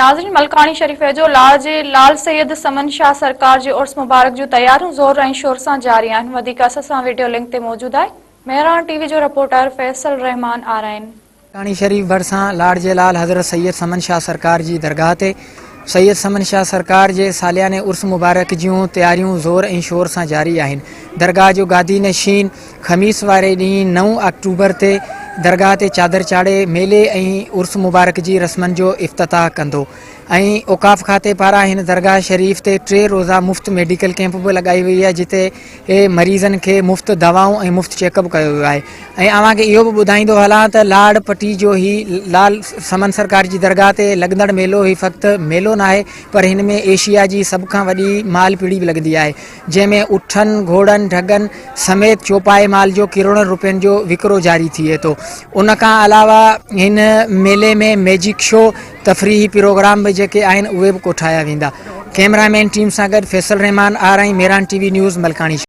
ناظرين ملڪاڻي شريف ويجهو لاڙ جي لال سيد سمن شاهه سرڪار جي عرس مبارڪ جون تياريون زور ۽ شور سان جاري آهن وڌيڪ اسان سان وڊيو لنڪ تي موجود آهي مهراڻ ٽي وي جو رپورٽر فيصل الرحمان آرائين. ملڪاڻي شريف ڀرسان لاڙ جي لال حضرت سيد سمن شاهه سرڪار جي درگاهه تي سيد سمن شاهه سرڪار جي سالياني عرس مبارڪ جون تياريون زور ۽ شور سان جاري آهن درگاهه جو گادي نشين خميس واري ڏينهن نو آڪٽوبر تي درگاهه تي چادر چاڙهي ميلي ۽ عرس مبارڪ جي رسمن جو افتتاح ڪندو ۽ اوقاف کاتي پاران هن درگاهه شريف تي ٽي روزا مفت ميڊيڪل ڪئمپ به لڳائي وئي آهي جتي مريضن کي مفت دوائون ۽ مفت چيڪ اپ ڪيو ويو آهي ۽ اوهان کي اهو به ٻڌائيندو هلان ته لاڙ پٽي جو هي لال سمن سرڪار جي درگاهه تي لڳندڙ ميلو هي فقط ميلو ناهي پر هن ۾ ايشيا جي سڀ کان وڏي مال پيڙي به لڳندي آهي جنهن ۾ اٺن، گهوڙن، ڍڳن سميت چوپائي مال جو ڪروڙن روپين جو وڪرو جاري ٿئي ٿو. ان کان علاوه هن ميلي ۾ ميجڪ شو، تفريحي پروگرام به جيڪي آهن اهي به ڪوٺايا ويندا. ڪئميرا مين ٽيم سان گڏ Faisal Rehman, R ۽ Mehran T V news, Malkani.